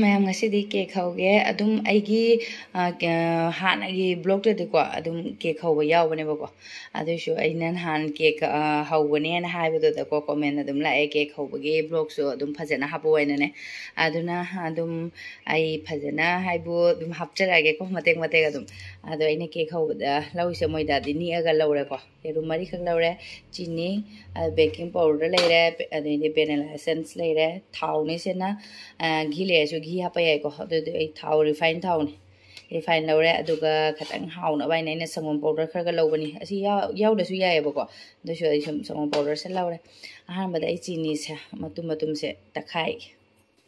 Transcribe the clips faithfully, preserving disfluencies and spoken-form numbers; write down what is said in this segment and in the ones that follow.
ꯃꯌꯥꯝ, ꯉꯁꯤꯗꯤ ꯀꯦꯛ ꯍꯧꯒꯦ꯫ ꯑꯗꯨꯝ ꯑꯩꯒꯤ, ꯑ, ꯀ-, ꯍꯥꯟꯅꯒꯤ ꯕ꯭ꯂꯣꯛꯇꯗꯤꯀꯣ ꯑꯗꯨꯝ ꯀꯦꯛ ꯍꯧꯕ ꯌꯥꯎꯕꯅꯦꯕꯀꯣ꯫ ꯑꯗꯨꯏꯁꯨ ꯑꯩꯅ ꯅꯍꯥꯟ ꯀꯦꯛ, ꯑ, ꯍꯧꯕꯅꯦꯅ ꯍꯥꯏꯕꯗꯨꯗꯀꯣ ꯀꯣꯃꯦꯟ ꯑꯗꯨꯝ ꯂꯥꯛꯑꯦ, ꯀꯦꯛ ꯍꯧꯕꯒꯤ ꯕ꯭ꯂꯣꯛꯁꯨ ꯑꯗꯨꯝ ꯐꯖꯅ ꯍꯥꯞꯄꯨ ꯍꯥꯏꯅꯅꯦ꯫ ꯑꯗꯨꯅ ꯑꯗꯨꯝ ꯑꯩ ꯐꯖꯅ ꯍꯥꯏꯕꯨ ꯑꯗꯨꯝ ꯍꯥꯞꯆꯔꯛꯑꯒꯦꯀꯣ, ꯃꯇꯦꯛ ꯃꯇꯦꯛ ꯑꯗꯨꯝ꯫ ꯑꯗꯣ ꯑꯩꯅ ꯀꯦꯛ ꯍꯧꯕꯗ ꯂꯧꯔꯤꯁꯦ ꯃꯣꯏꯗꯥꯗꯤ ꯅꯤꯛꯑꯒ ꯂꯧꯔꯦꯀꯣ꯫ ꯌꯦꯔꯨꯝ ꯃꯔꯤꯈꯛ ꯂꯧꯔꯦ, ꯆꯤꯅꯤ, ꯑ, ꯕꯦꯀꯤꯡ ꯄꯥꯎꯗꯔ ꯂꯩꯔꯦ, ꯑꯗꯩꯗꯤ ꯚꯦꯅꯤꯂꯥ ꯑꯦꯁꯦꯟꯁ ꯂꯩꯔꯦ, ꯊꯥꯎꯅꯦ ꯁꯤꯅ, ꯑ, ꯘꯤ ꯂꯩꯔꯁꯨ ꯘꯤ ꯍꯥꯞꯄ ꯌꯥꯏꯀꯣ꯫ ꯑꯗꯨꯗꯤ ꯑꯩ ꯊꯥꯎ, ꯔꯤꯐꯥꯏꯟ ꯊꯥꯎꯅꯦ, ꯔꯤꯐꯥꯏꯟ ꯂꯧꯔꯦ꯫ ꯑꯗꯨꯒ ꯈꯤꯇꯪ ꯍꯥꯎꯅꯕ ꯍꯥꯏꯅ ꯑꯩꯅ ꯁꯪꯒꯣꯝ ꯄꯥꯎꯗꯔ ꯈꯔꯒ ꯂꯧꯕꯅꯤ꯫ ꯑꯁꯤ ꯌꯥꯎ-, ꯌꯥꯎꯗ꯭ꯔꯁꯨ ꯌꯥꯏꯑꯕꯀꯣ, ꯑꯗꯨꯁꯨ ꯑꯩ ꯁꯨꯝ ꯁꯪꯒꯣꯝ ꯄꯥꯎꯗꯔꯁꯦ ꯂꯧꯔꯦ꯫ ꯑꯍꯥꯟꯕꯗ ꯑꯩ ꯆꯤꯅꯤꯁꯦ ꯃꯇꯨꯝ ꯃꯇꯨꯝꯁꯦ ꯇꯛꯈꯥꯏꯒꯦ꯫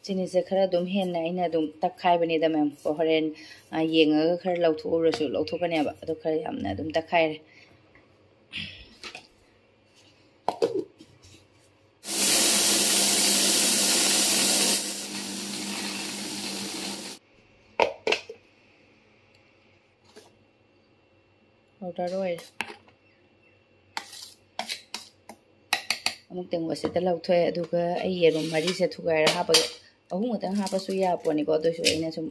ꯆꯤꯅꯤꯁꯦ ꯈꯔ ꯑꯗꯨꯝ ꯍꯦꯟꯅ ꯑꯩꯅ ꯑꯗꯨꯝ ꯇꯛꯈꯥꯏꯕꯅꯤꯗ ꯃꯌꯥꯝ꯫ ꯍꯣꯔꯦꯟ, ꯑ, ꯌꯦꯡꯉꯒ ꯈꯔ ꯂꯧꯊꯣꯛꯎꯔꯁꯨ ꯂꯧꯊꯣꯛꯀꯅꯦꯕ꯫ ꯑꯗꯣ ꯈꯔ ꯌꯥꯝꯅ ꯑꯗꯨꯝ ꯇꯛꯈꯥꯏꯔꯦ꯫ ꯄꯥꯎꯗꯔ ꯑꯣꯏꯔꯦ꯫ ꯑꯃꯨꯛ ꯇꯦꯡꯀꯣꯠꯁꯤꯗ ꯂꯧꯊꯣꯛꯑꯦ꯫ ꯑꯗꯨꯒ ꯑꯩ ꯌꯦꯔꯨꯝ ꯃꯔꯤꯁꯦ ꯊꯨꯒꯥꯏꯔ ꯍꯥꯞꯄꯒꯦ꯫ ꯑꯍꯨꯝ ꯈꯛꯇꯪ ꯍꯥꯞꯄꯁꯨ ꯌꯥꯄꯣꯠꯅꯤꯀꯣ, ꯑꯗꯨꯁꯨ ꯑꯩꯅ ꯁꯨꯝ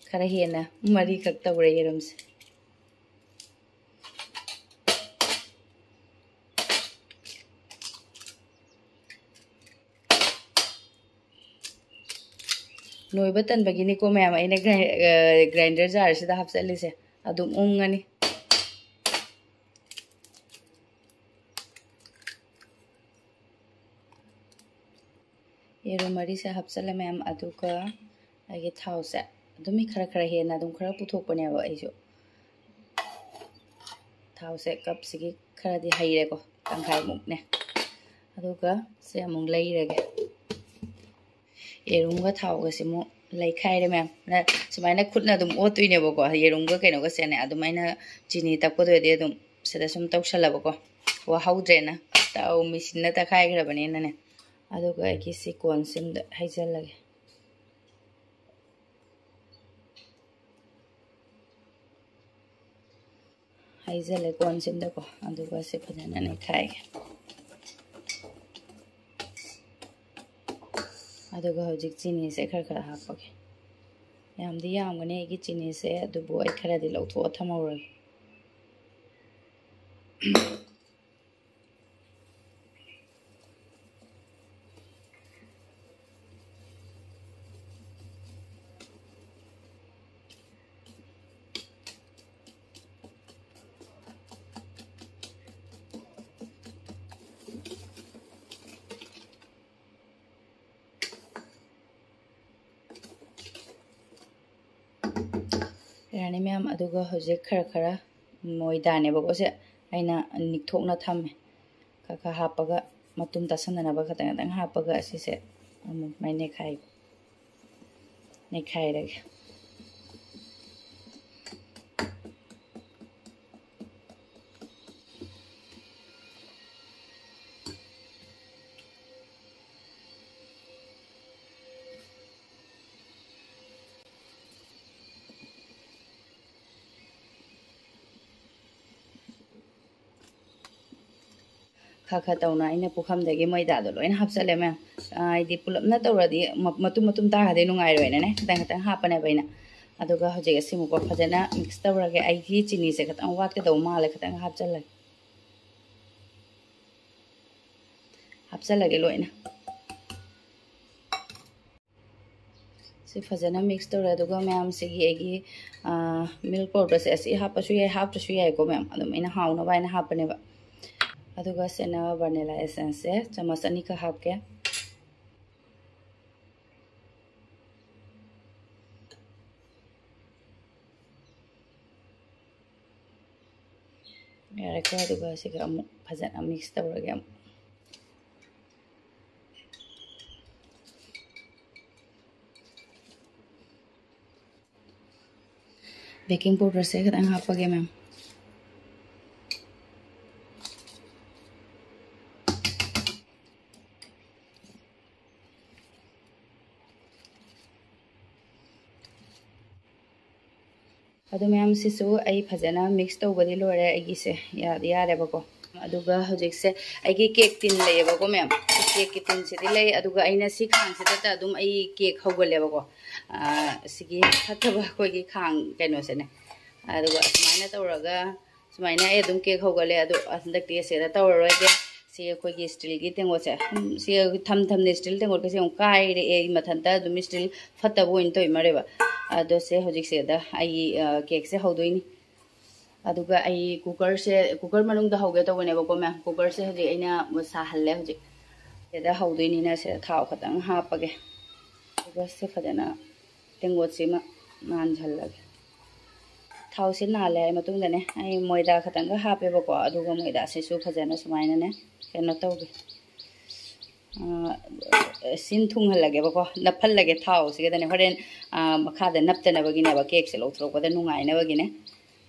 ꯈꯔ ꯍꯦꯟꯅ ꯃꯔꯤꯈꯛ ꯇꯧꯔꯦ ꯌꯦꯔꯨꯝꯁꯦ꯫ ꯅꯣꯏꯕ ꯇꯟꯕꯒꯤꯅꯤꯀꯣ ꯃꯌꯥꯝ, ꯑꯩꯅ ꯒ꯭ꯔꯥꯏ-, ꯑ, ꯒ꯭ꯔꯥꯏꯟꯗꯔ ꯖꯥꯔꯁꯤꯗ ꯍꯥꯞꯆꯜꯂꯤꯁꯦ꯫ ꯑꯗꯨꯝ ꯎꯪꯉꯅꯤ꯫ ꯌꯦꯔꯨꯝ ꯃꯔꯤꯁꯦ ꯍꯥꯞꯆꯜꯂꯦ ꯃꯌꯥꯝ꯫ ꯑꯗꯨꯒ ꯑꯩꯒꯤ ꯊꯥꯎꯁꯦ ꯑꯗꯨꯝ ꯃꯤ ꯈꯔ ꯈꯔ ꯍꯦꯟꯅ ꯑꯗꯨꯝ ꯈꯔ ꯄꯨꯊꯣꯛꯄꯅꯦꯕ ꯑꯩꯁꯨ꯫ ꯊꯥꯎꯁꯦ ꯀꯞꯁꯤꯒꯤ ꯈꯔꯗꯤ ꯍꯩꯔꯦꯀꯣ, ꯇꯪꯈꯥꯏꯃꯨꯛꯅꯦ꯫ ꯑꯗꯨꯒ ꯁꯦ ꯑꯃꯨꯛ ꯂꯩꯔꯒꯦ꯫ ꯌꯦꯔꯨꯝꯒ ꯊꯥꯎꯒꯁꯤ ꯑꯃꯨꯛ ꯂꯩꯈꯥꯏꯔꯦ ꯃꯌꯥꯝ꯫ ꯅ-, ꯁꯨꯃꯥꯏꯅ ꯈꯨꯠꯅ ꯑꯗꯨꯝ ꯑꯣꯠꯇꯣꯏꯅꯦꯕꯀꯣ, ꯌꯦꯔꯨꯝꯒ ꯀꯩꯅꯣꯒꯁꯦꯅꯦ꯫ ꯑꯗꯨꯃꯥꯏꯅ ꯆꯤꯅꯤ ꯇꯛꯄꯗꯨꯗꯤ ꯑꯗꯨꯝ ꯁꯤꯗ ꯁꯨꯝ ꯇꯧꯁꯜꯂꯕꯀꯣ, ꯋꯥꯍꯧꯗ꯭ꯔꯦꯅ꯫ ꯇꯧ, ꯃꯦꯆꯤꯟꯅ ꯇꯛꯈꯥꯏꯈ꯭ꯔꯕꯅꯤꯅꯅꯦ꯫ ꯑꯗꯨꯒ ꯑꯩꯒꯤ ꯁꯤ ꯀꯣꯟꯁꯤꯃꯗ ꯍꯩꯖꯜꯂꯒꯦ꯫ ꯍꯩꯖꯜꯂꯦ ꯀꯣꯟꯁꯤꯃꯗꯀꯣ꯫ ꯑꯗꯨꯒ ꯁꯤ ꯐꯖꯅ ꯅꯩꯈꯥꯏꯒꯦ꯫ ꯑꯗꯨꯒ ꯍꯧꯖꯤꯛ ꯆꯤꯅꯤꯁꯦ ꯈꯔ ꯈꯔ ꯍꯥꯞꯄꯒꯦ꯫ ꯌꯥꯝꯗꯤ ꯌꯥꯝꯒꯅꯤ ꯑꯩꯒꯤ ꯆꯤꯅꯤꯁꯦ, ꯑꯗꯨꯕꯨ ꯑꯩ ꯈꯔꯗꯤ ꯂꯧꯊꯣꯛꯑ ꯊꯝꯍꯧꯔꯒꯦ꯫ ꯌꯥꯔꯅꯤ ꯃꯌꯥꯝ꯫ ꯑꯗꯨꯒ ꯍꯧꯖꯤꯛ ꯈꯔ ꯈꯔ ꯃꯣꯏꯗꯥꯅꯦꯕꯀꯣ ꯁꯦ, ꯑꯩꯅ ꯅꯤꯛꯊꯣꯛꯅ ꯊꯝꯃꯦ꯫ ꯈꯔ ꯈꯔ ꯍꯥꯞꯄꯒ, ꯃꯇꯨꯝ ꯇꯥꯁꯟꯗꯅꯕ ꯈꯇꯪ ꯈꯇꯪ ꯍꯥꯞꯄꯒ, ꯑꯁꯤꯁꯦ ꯑꯃꯨꯛ ꯃꯥꯏ ꯅꯦꯠꯈꯥꯏ-, ꯅꯦꯠꯈꯥꯏꯔꯒꯦ꯫ ꯈꯔ ꯈꯔ ꯇꯧꯅ ꯑꯩꯅ ꯄꯨꯈꯝꯗꯒꯤ ꯃꯣꯏꯗꯥꯗꯣ ꯂꯣꯏꯅ ꯍꯥꯞꯆꯜꯂꯦ ꯃꯌꯥꯝ꯫ ꯑꯥ, ꯍꯥꯏꯗꯤ ꯄꯨꯂꯞꯅ ꯇꯧꯔꯗꯤ ꯃ-, ꯃꯇꯨꯝ ꯃꯇꯨꯝ ꯇꯥꯔꯗꯤ ꯅꯨꯡꯉꯥꯏꯔꯣꯏꯅꯅꯦ, ꯈꯤꯇꯪ ꯈꯤꯇꯪ ꯍꯥꯞꯄꯅꯦꯕ ꯑꯩꯅ꯫ ꯑꯗꯨꯒ ꯍꯧꯖꯤꯛ ꯑꯁꯤꯃꯨꯛꯀꯣ ꯐꯖꯅ ꯃꯤꯛꯁ ꯇꯧꯔꯒꯦ꯫ ꯑꯩꯒꯤ ꯆꯤꯅꯤꯁꯦ ꯈꯤꯇꯪ ꯋꯥꯠꯀꯗꯧꯕ ꯃꯥꯜꯂꯦ, ꯈꯤꯇꯪ ꯍꯥꯞꯆꯜꯂꯒꯦ꯫ ꯍꯥꯞꯆꯜꯂꯒꯦ ꯂꯣꯏꯅ꯫ ꯁꯤ ꯐꯖꯅ ꯃꯤꯛꯁ ꯇꯧꯔꯦ꯫ ꯑꯗꯨꯒ ꯃꯌꯥꯝꯁꯤꯒꯤ ꯑꯩꯒꯤ, ꯑꯥ, ꯃꯤꯜꯛ ꯄꯥꯎꯗꯔꯁꯦ ꯑꯁꯤ ꯍꯥꯞꯄꯁꯨ ꯌꯥꯏ, ꯍꯥꯞꯇ꯭ꯔꯁꯨ ꯌꯥꯏꯀꯣ ꯃꯌꯥꯝ꯫ ꯑꯗꯨꯝ ꯑꯩꯅ ꯍꯥꯎꯅꯕ ꯍꯥꯏꯅ ꯍꯥꯞꯄꯅꯦꯕ꯫ ꯑꯗꯨꯒ ꯁꯤꯅ ꯚꯅꯤꯂꯥ ꯑꯦꯁꯦꯟꯁꯁꯦ ꯆꯥꯃꯁ ꯑꯅꯤꯈꯛ ꯍꯥꯞꯀꯦ꯫ ꯌꯥꯔꯦꯀꯣ꯫ ꯑꯗꯨꯒ ꯁꯤꯒ ꯑꯃꯨꯛ ꯐꯖꯅ ꯃꯤꯛꯁ ꯇꯧꯔꯒꯦ ꯑꯃꯨꯛ꯫ ꯕꯦꯀꯤꯡ ꯄꯥꯎꯗꯔꯁꯦ ꯈꯤꯇꯪ ꯍꯥꯞꯄꯒꯦ ꯃꯌꯥꯝ꯫ ꯑꯗꯨ ꯃꯌꯥꯝꯁꯤꯁꯨ ꯑꯩ ꯐꯖꯅ ꯃꯤꯛꯁ ꯇꯧꯕꯗꯤ ꯂꯣꯏꯔꯦ ꯑꯩꯒꯤꯁꯦ, ꯌꯥꯗꯤ ꯌꯥꯔꯦꯕꯀꯣ꯫ ꯑꯗꯨꯒ ꯍꯧꯖꯤꯛꯁꯦ ꯑꯩꯒꯤ ꯀꯦꯛ ꯇꯤꯟ ꯂꯩꯌꯦꯕꯀꯣ ꯃꯌꯥꯝ꯫ ꯀꯦꯛꯀꯤ ꯇꯤꯟꯁꯤꯗꯤ ꯂꯩ, ꯑꯗꯨꯒ ꯑꯩꯅ ꯁꯤ ꯈꯥꯡꯁꯤꯗꯇ ꯑꯗꯨꯝ ꯑꯩ ꯀꯦꯛ ꯍꯧꯒꯜꯂꯦꯕꯀꯣ꯫ ꯑꯥ, ꯁꯤꯒꯤ ꯐꯠꯇꯕ ꯑꯩꯈꯣꯏꯒꯤ ꯈꯥꯡ ꯀꯩꯅꯣꯁꯤꯅꯦ꯫ ꯑꯗꯨꯒ ꯑꯁꯨꯃꯥꯏꯅ ꯇꯧꯔꯒ ꯁꯨꯃꯥꯏꯅ ꯑꯩ ꯑꯗꯨꯝ ꯀꯦꯛ ꯍꯧꯒꯠꯂꯦ꯫ ꯑꯗꯣ ꯍꯟꯗꯛꯇꯤ ꯑꯁꯤꯗ ꯇꯧꯔꯔꯣꯏꯒꯦ꯫ ꯁꯤ ꯑꯩꯈꯣꯏꯒꯤ ꯁ꯭ꯇꯤꯜꯒꯤ ꯇꯦꯡꯀꯣꯠꯁꯦ, ꯎꯝ, ꯁꯤ ꯊꯝ ꯊꯝꯅ ꯁ꯭ꯇꯤꯜ ꯇꯦꯡꯀꯣꯠꯀꯁꯦ ꯑꯃꯨꯛ ꯀꯥꯏꯔꯛꯑꯦ꯫ ꯑꯩ ꯃꯊꯟꯇ ꯑꯗꯨꯝ ꯁ꯭ꯇꯤꯜ ꯐꯠꯇꯕ ꯑꯣꯏꯅ ꯇꯧꯏ ꯃꯥꯜꯂꯦꯕ꯫ ꯑꯗꯣ ꯁꯦ ꯍꯧꯖꯤꯛꯁꯦꯗ ꯑꯩ, ꯑ, ꯀꯦꯛꯁꯦ ꯍꯧꯗꯣꯏꯅꯤ꯫ ꯑꯗꯨꯒ ꯑꯩ ꯀꯨꯀꯔꯁꯦ, ꯀꯨꯀꯔ ꯃꯅꯨꯡꯗ ꯍꯧꯒꯦ ꯇꯧꯕꯅꯦꯕꯀꯣ ꯃꯌꯥꯝ꯫ ꯀꯨꯀꯔꯁꯦ ꯍꯧꯖꯤꯛ ꯑꯩꯅ ꯁꯥꯍꯜꯂꯦ꯫ ꯍꯧꯖꯤꯛ ꯁꯤꯗ ꯍꯧꯗꯣꯏꯅꯤꯅ ꯁꯤꯗ ꯊꯥꯎ ꯈꯇꯪ ꯍꯥꯞꯄꯒꯦ꯫ ꯑꯗꯨꯒ ꯁꯤ ꯐꯖꯅ ꯇꯦꯡꯀꯣꯠꯁꯤꯃ ꯅꯥꯟꯁꯤꯜꯂꯒꯦ꯫ ꯊꯥꯎꯁꯦ ꯅꯥꯜꯂꯦ ꯍꯥꯏ ꯃꯇꯨꯡꯗꯅꯦ, ꯑꯩ ꯃꯣꯏꯗꯥ ꯈꯇꯪꯒ ꯍꯥꯞꯄꯦꯕꯀꯣ꯫ ꯑꯗꯨꯒ ꯃꯣꯏꯗꯥꯁꯤꯁꯨ ꯐꯖꯅ ꯁꯨꯃꯥꯏꯅꯅꯦ ꯀꯩꯅꯣ ꯇꯧꯒꯦ꯫ ꯑ, ꯁꯤꯟ ꯊꯨꯡꯍꯜꯂꯒꯦꯕꯀꯣ, ꯅꯞꯍꯜꯂꯒꯦ ꯊꯥꯎꯁꯤꯒꯗꯅꯦ꯫ ꯍꯣꯔꯦꯟ, ꯑ, ꯃꯈꯥꯗ ꯅꯞꯇꯅꯕꯒꯤꯅꯦꯕ, ꯀꯦꯛꯁꯦ ꯂꯧꯊꯣꯔꯛꯄꯗ ꯅꯨꯡꯉꯥꯏꯅꯕꯒꯤꯅꯦ꯫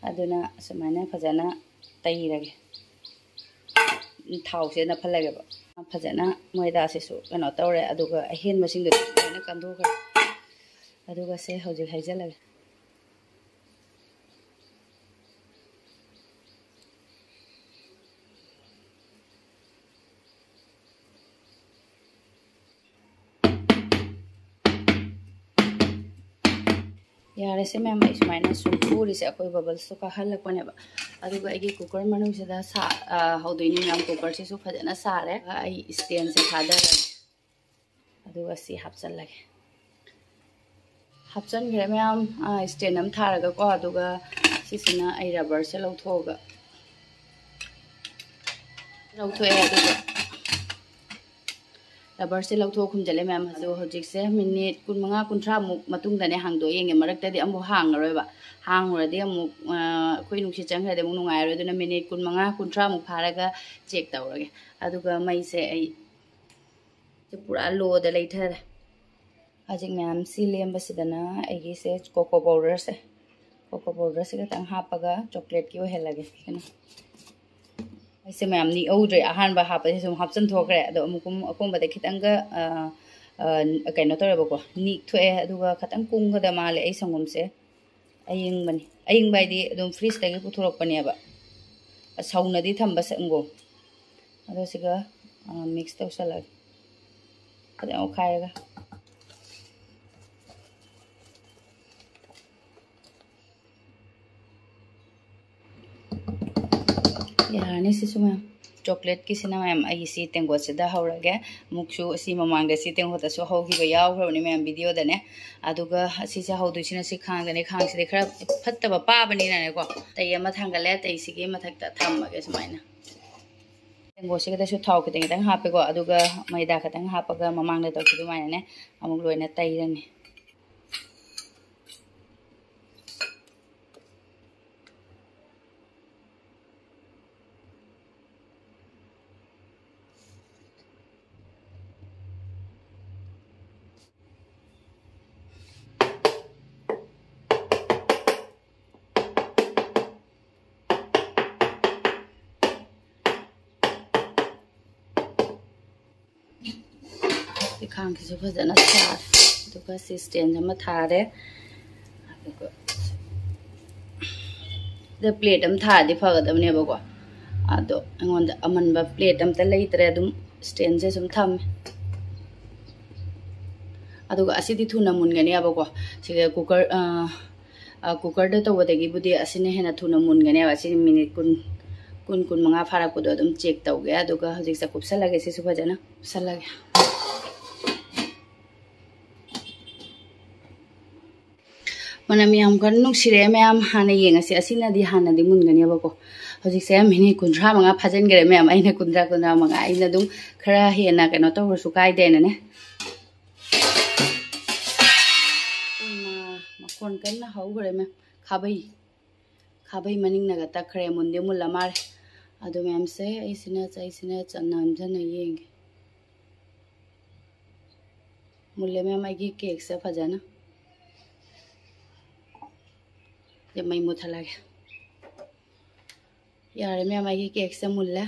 ꯑꯗꯨꯅ ꯁꯨꯃꯥꯏꯅ ꯐꯖꯅ ꯇꯩꯔꯒꯦ꯫ ꯊꯥꯎꯁꯦ ꯅꯞꯍꯜꯂꯒꯦꯕ꯫ ꯐꯖꯅ ꯃꯣꯏꯗꯥꯁꯤꯁꯨ ꯀꯩꯅꯣ ꯇꯧꯔꯦ, ꯑꯗꯨꯒ ꯑꯍꯦꯟꯕꯁꯤꯡꯗꯨꯁꯨ ꯂꯣꯏꯅ ꯀꯟꯊꯣꯛꯈ꯭ꯔꯦ꯫ ꯑꯗꯨꯒ ꯁꯦ ꯍꯧꯖꯤꯛ ꯍꯩꯖꯤꯜꯂꯒꯦ꯫ ꯌꯥꯔꯦꯁꯦ ꯃꯌꯥꯝ, ꯑꯩ ꯁꯨꯃꯥꯏꯅ ꯁꯨꯝ ꯄꯨꯔꯤꯁꯦ ꯑꯩꯈꯣꯏ ꯕꯕꯜꯁꯇꯣ ꯀꯥꯍꯜꯂꯛꯄꯅꯦꯕ꯫ ꯑꯗꯨꯒ ꯑꯩꯒꯤ ꯀꯨꯀꯔ ꯃꯅꯨꯡꯁꯤꯗ ꯁꯥ-, ꯑ, ꯍꯧꯗꯣꯏꯅꯤ ꯃꯌꯥꯝ꯫ ꯀꯨꯀꯔꯁꯤꯁꯨ ꯐꯖꯅ ꯁꯥꯔꯦ꯫ ꯑꯩ ꯁ꯭ꯇꯦꯟꯁꯦ ꯊꯥꯗꯔꯒꯦ꯫ ꯑꯗꯨꯒ ꯁꯤ ꯍꯥꯞꯆꯜꯂꯒꯦ꯫ ꯍꯥꯞꯆꯟꯈ꯭ꯔꯦ ꯃꯌꯥꯝ꯫ ꯑ, ꯁ꯭ꯇꯦꯟ ꯑꯃ ꯊꯥꯔꯒꯀꯣ, ꯑꯗꯨꯒ ꯁꯤꯁꯤꯅ ꯑꯩ ꯔꯕꯔꯁꯦ ꯂꯧꯊꯣꯛꯑꯒ ꯂꯧꯊꯣꯛꯑꯦ꯫ ꯑꯗꯨꯒ ꯔꯕꯔꯁꯦ ꯂꯧꯊꯣꯛꯑ ꯈꯨꯝꯖꯤꯜꯂꯦ ꯃꯌꯥꯝ꯫ ꯑꯗꯣ ꯍꯧꯖꯤꯛꯁꯦ ꯃꯤꯅꯤꯠ ꯀꯨꯟꯃꯉꯥ ꯀꯨꯟꯊ꯭ꯔꯥꯃꯨꯛ ꯃꯇꯨꯡꯗꯅꯦ ꯍꯥꯡꯗꯣꯛꯑ ꯌꯦꯡꯒꯦ꯫ ꯃꯔꯛꯇꯗꯤ ꯑꯃꯨꯛ ꯍꯥꯡꯉꯔꯣꯏꯕ꯫ ꯍꯥꯡꯉꯨꯔꯗꯤ ꯑꯃꯨꯛ, ꯑ, ꯑꯩꯈꯣꯏ ꯅꯨꯡꯁꯤꯠ ꯆꯪꯈ꯭ꯔꯗꯤ ꯑꯃꯨꯛ ꯅꯨꯡꯉꯥꯏꯔꯔꯣꯏ꯫ ꯑꯗꯨꯅ ꯃꯤꯅꯤꯠ ꯀꯨꯟꯃꯉꯥ ꯀꯨꯟꯊ꯭ꯔꯥꯃꯨꯛ ꯐꯥꯔꯒ ꯆꯦꯛ ꯇꯧꯔꯒꯦ꯫ ꯑꯗꯨꯒ ꯃꯩꯁꯦ ꯑꯩ ꯁꯤ ꯄꯨꯔꯥ ꯂꯣꯗ ꯂꯩꯊꯔꯦ꯫ ꯍꯧꯖꯤꯛ ꯃꯌꯥꯝ ꯁꯤ ꯂꯦꯝꯕꯁꯤꯗꯅ ꯑꯩꯒꯤꯁꯦ ꯀꯣꯀꯣ ꯄꯥꯎꯗꯔꯁꯦ, ꯀꯣꯀꯣ ꯄꯥꯎꯗꯔꯁꯦ ꯈꯤꯇꯪ ꯍꯥꯞꯄꯒ ꯆꯣꯀ꯭ꯂꯦꯠꯀꯤ ꯑꯣꯏꯍꯜꯂꯒꯦ꯫ ꯀꯩꯅꯣ, ꯑꯩꯁꯦ ꯃꯌꯥꯝ ꯅꯤꯛꯍꯧꯗ꯭ꯔꯦ, ꯑꯍꯥꯟꯕ ꯍꯥꯞꯄꯁꯦ ꯁꯨꯝ ꯍꯥꯞꯆꯤꯟꯊꯣꯛꯈ꯭ꯔꯦ꯫ ꯑꯗꯣ ꯑꯃꯨꯛ ꯀꯨꯝ-, ꯑꯀꯣꯟꯕꯗ ꯈꯤꯇꯪꯒ, ꯑ, ꯑ, ꯀꯩꯅꯣ ꯇꯧꯔꯦꯕꯀꯣ, ꯅꯤꯛ ꯊꯣꯛꯑꯦ꯫ ꯑꯗꯨꯒ ꯈꯤꯇꯪ ꯀꯨꯝꯒꯗ ꯃꯥꯜꯂꯦ ꯑꯩ ꯁꯪꯒꯣꯝꯁꯦ꯫ ꯑꯌꯤꯡꯕꯅꯤ, ꯑꯌꯤꯡꯕ ꯍꯥꯏꯗꯤ ꯑꯗꯨꯝ ꯐ꯭ꯔꯤꯖꯇꯒꯤ ꯄꯨꯊꯣꯔꯛꯄꯅꯦꯕ꯫ ꯁꯧꯅꯗꯤ ꯊꯝꯕ ꯁꯪꯒꯣꯝ꯫ ꯑꯗꯣ ꯁꯤꯒ, ꯑ, mix ꯇꯧꯁꯜꯂꯒꯦ꯫ ꯐꯖꯅ ꯑꯣꯠꯈꯥꯏꯔꯒ꯫ ꯌꯥꯔꯅꯤ ꯁꯤꯁꯨ ꯃꯌꯥꯝ꯫ Chocolate ꯀꯤꯁꯤꯅ ꯃꯌꯥꯝ ꯑꯩ ꯁꯤ ꯇꯦꯡꯀꯣꯠꯁꯤꯗ ꯍꯧꯔꯒꯦ꯫ ꯑꯃꯨꯛꯁꯨ ꯁꯤ ꯃꯃꯥꯡꯗ ꯁꯤ ꯇꯦꯡꯀꯣꯠꯇꯁꯨ ꯍꯧꯈꯤꯕ ꯌꯥꯎꯈ꯭ꯔꯕꯅꯤ ꯃꯌꯥꯝ video ꯗꯅꯦ꯫ ꯑꯗꯨꯒ ꯑꯁꯤꯁꯦ ꯍꯧꯗꯣꯏꯁꯤꯅ ꯁꯤ ꯈꯥꯡꯗꯅꯦ꯫ ꯈꯥꯡꯁꯤꯗꯤ ꯈꯔ ꯐꯠꯇꯕ ꯄꯥꯕꯅꯤꯅꯅꯦꯀꯣ꯫ ꯇꯩ ꯑꯃ ꯊꯥꯡꯒꯠꯂꯦ꯫ ꯇꯩꯁꯤꯒꯤ ꯃꯊꯛꯇ ꯊꯝꯃꯒꯦ ꯁꯨꯃꯥꯏꯅ꯫ ꯇꯦꯡꯀꯣꯠꯁꯤꯒꯗꯁꯨ ꯊꯥꯎ ꯈꯤꯇꯪ ꯈꯤꯇꯪ ꯍꯥꯞꯄꯦꯀꯣ꯫ ꯑꯗꯨꯒ ꯃꯩꯗꯥ ꯈꯤꯇꯪ ꯍꯥꯞꯄꯒ ꯃꯃꯥꯡꯗ ꯇꯧꯈꯤ ꯑꯗꯨꯃꯥꯏꯅꯅꯦ ꯑꯃꯨꯛ ꯂꯣꯏꯅ ꯇꯩꯔꯅꯤ꯫ ꯁꯤ ꯈꯥꯡꯁꯤꯁꯨ ꯐꯖꯅ ꯁꯥꯔꯦ꯫ ꯑꯗꯨꯒ ꯁꯤ stand ꯑꯃ ꯊꯥꯔꯦ꯫ ꯑꯗꯨꯒ ꯁꯤꯗ plate ꯑꯃ ꯊꯥꯔꯗꯤ ꯐꯒꯗꯕꯅꯦꯕꯀꯣ꯫ ꯑꯗꯣ ꯑꯩꯉꯣꯟꯗ ꯑꯃꯟꯕ plate ꯑꯝꯇ ꯂꯩꯇ꯭ꯔꯦ꯫ ꯑꯗꯨꯝ standꯁꯦ ꯁꯨꯝ ꯊꯝꯃꯦ꯫ ꯑꯗꯨꯒ ꯑꯁꯤꯗꯤ ꯊꯨꯅ ꯃꯨꯟꯒꯅꯦꯕꯀꯣ꯫ ꯁꯤꯒ cooker, ꯑ, ꯑ, cookerꯗ ꯇꯧꯕꯗꯒꯤꯕꯨꯗꯤ ꯑꯁꯤꯅ ꯍꯦꯟꯅ ꯊꯨꯅ ꯃꯨꯟꯒꯅꯦꯕ꯫ ꯑꯁꯤꯗꯤ minute ꯀꯨꯟ, ꯀꯨꯟ, ꯀꯨꯟꯃꯉꯥ ꯐꯥꯔꯛꯄꯗꯣ ꯑꯗꯨꯝ check ꯇꯧꯒꯦ꯫ ꯑꯗꯨꯒ ꯍꯧꯖꯤꯛꯁꯦ ꯀꯨꯞꯁꯜꯂꯒꯦ꯫ ꯁꯤꯁꯨ ꯐꯖꯅ ꯀꯨꯞꯁꯜꯂꯒꯦ꯫ ꯃꯅꯝ ꯌꯥꯝ ꯀꯟꯅ ꯅꯨꯡꯁꯤꯔꯛꯑꯦ ꯃꯌꯥꯝ꯫ ꯍꯥꯟꯅ ꯌꯦꯡꯉꯁꯤ꯫ ꯑꯁꯤꯅꯗꯤ ꯍꯥꯟꯅꯗꯤ ꯃꯨꯟꯒꯅꯦꯕꯀꯣ꯫ ꯍꯧꯖꯤꯛꯁꯦ minute ꯀꯨꯟꯊ꯭ꯔꯥ ꯃꯉꯥ ꯐꯥꯖꯤꯟꯈ꯭ꯔꯦ ꯃꯌꯥꯝ꯫ ꯑꯩꯅ ꯀꯨꯟꯊ꯭ꯔꯥ, ꯀꯨꯟꯊ꯭ꯔꯥ ꯃꯉꯥ꯫ ꯑꯩꯅ ꯑꯗꯨꯝ ꯈꯔ ꯍꯦꯟꯅ ꯀꯩꯅꯣ ꯇꯧꯔꯁꯨ ꯀꯥꯏꯗꯦꯅꯅꯦ꯫ ꯏꯃꯥ, ꯃꯈꯣꯟ ꯀꯟꯅ ꯍꯧꯈ꯭ꯔꯦ ꯃꯌꯥꯝ꯫ ꯈꯥꯕꯩ, ꯈꯥꯕꯩ ꯃꯅꯤꯡꯅꯒ ꯇꯛꯈ꯭ꯔꯦ꯫ ꯃꯨꯟꯗꯤ ꯃꯨꯜꯂ ꯃꯥꯜꯂꯦ꯫ ꯑꯗꯨ ꯃꯌꯥꯝꯁꯦ ꯑꯩꯁꯤꯅ, ꯑꯩꯁꯤꯅ ꯆ-, ꯅꯝꯖꯟꯅ ꯌꯦꯡꯒꯦ꯫ ꯃꯨꯜꯂꯦ ꯃꯌꯥꯝ ꯑꯩꯒꯤ cakeꯁꯦ ꯐꯖꯅ꯫ ꯁꯦ ꯃꯩ ꯃꯨꯠꯊꯠꯂꯒꯦ꯫ ꯌꯥꯔꯦ ꯃꯌꯥꯝ, ꯑꯩꯒꯤ cakeꯁꯦ ꯃꯨꯜꯂꯦ꯫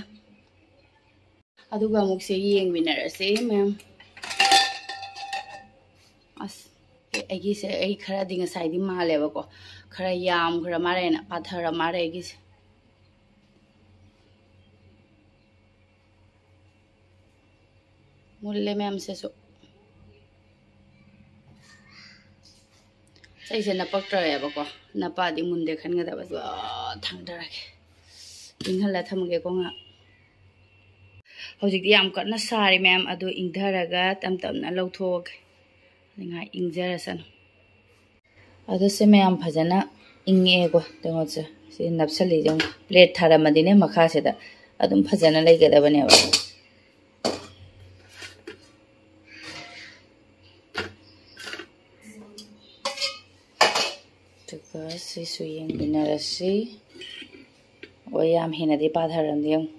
ꯑꯗꯨꯒ ꯑꯃꯨꯛꯁꯦ ꯌꯦꯡꯃꯤꯟꯅꯔꯁꯦ ꯃꯌꯥꯝ꯫ ꯑꯁ, ꯑꯦ, ꯑꯩꯒꯤꯁꯦ ꯑꯩ ꯈꯔꯗꯤ ꯉꯁꯥꯏꯗꯤ ꯃꯥꯜꯂꯦꯕꯀꯣ, ꯈꯔ ꯌꯥꯝꯈ꯭ꯔ ꯃꯥꯜꯂꯦꯅ, ꯄꯥꯊꯔ ꯃꯥꯜꯂꯦ ꯑꯩꯒꯤꯁꯦ꯫ ꯃꯨꯜꯂꯦ ꯃꯌꯥꯝꯁꯤꯁꯨ꯫ ꯑꯩꯁꯦ ꯅꯄꯛꯇ꯭ꯔꯦꯕꯀꯣ, ꯅꯄꯥꯗꯤ ꯃꯨꯟꯗꯦ ꯈꯟꯒꯗꯕ꯫ ꯑꯗꯨꯒ ꯊꯥꯡꯗꯔꯒꯦ, ꯏꯪꯍꯜꯂ ꯊꯝꯃꯒꯦꯀꯣ ꯉꯥꯏꯍꯥꯛ꯫ ꯍꯧꯖꯤꯛꯇꯤ ꯌꯥꯝ ꯀꯟꯅ ꯁꯥꯔꯤ ꯃꯌꯥꯝ, ꯑꯗꯨ ꯏꯪꯊꯔꯒ ꯇꯞ ꯇꯞꯅ ꯂꯧꯊꯣꯛꯑꯒꯦ꯫ ꯉꯥꯏꯍꯥꯛ ꯏꯪꯖꯔꯁꯅꯨ꯫ ꯑꯗꯣ ꯁꯤ ꯃꯌꯥꯝ ꯐꯖꯅ ꯏꯪꯉꯛꯑꯦꯀꯣ꯫ ꯀꯩꯅꯣꯁꯦ ꯁꯤ ꯅꯞꯁꯜꯂꯤꯁꯦ ꯑꯃꯨꯛ ꯄ꯭ꯂꯦꯠ ꯊꯥꯔꯝꯃꯗꯤꯅꯦ ꯃꯈꯥꯁꯤꯗ ꯑꯗꯨꯝ ꯐꯖꯅ ꯂꯩꯒꯗꯕꯅꯦꯕ꯫ ꯑꯗꯨꯒ ꯁꯤꯁꯨ ꯌꯦꯡꯃꯤꯟꯅꯔꯁꯤ꯫ ꯑꯣ, ꯌꯥꯝ ꯍꯦꯟꯅꯗꯤ ꯄꯥꯊꯔꯝꯗꯦ ꯌꯦꯡꯉꯨ꯫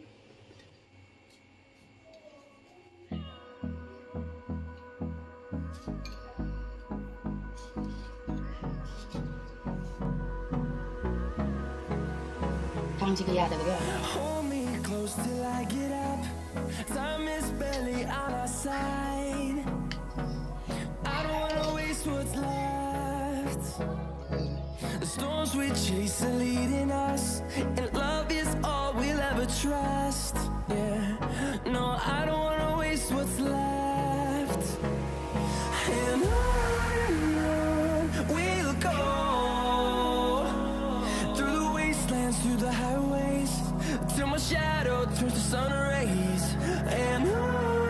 ꯊꯥꯡꯁꯤꯒ ꯌꯥꯗꯕꯒꯤ ꯑꯣꯏꯔꯝꯅꯤ꯫ Hold me close till I get up. Time is barely on our side. I don't wanna waste what's left. The storms we chase are leading us, and love is all we'll ever trust. Yeah, no, I don't wanna waste what's left. And on we'll go, through the wastelands, through the highways, till my shadow turns to sun rays. And on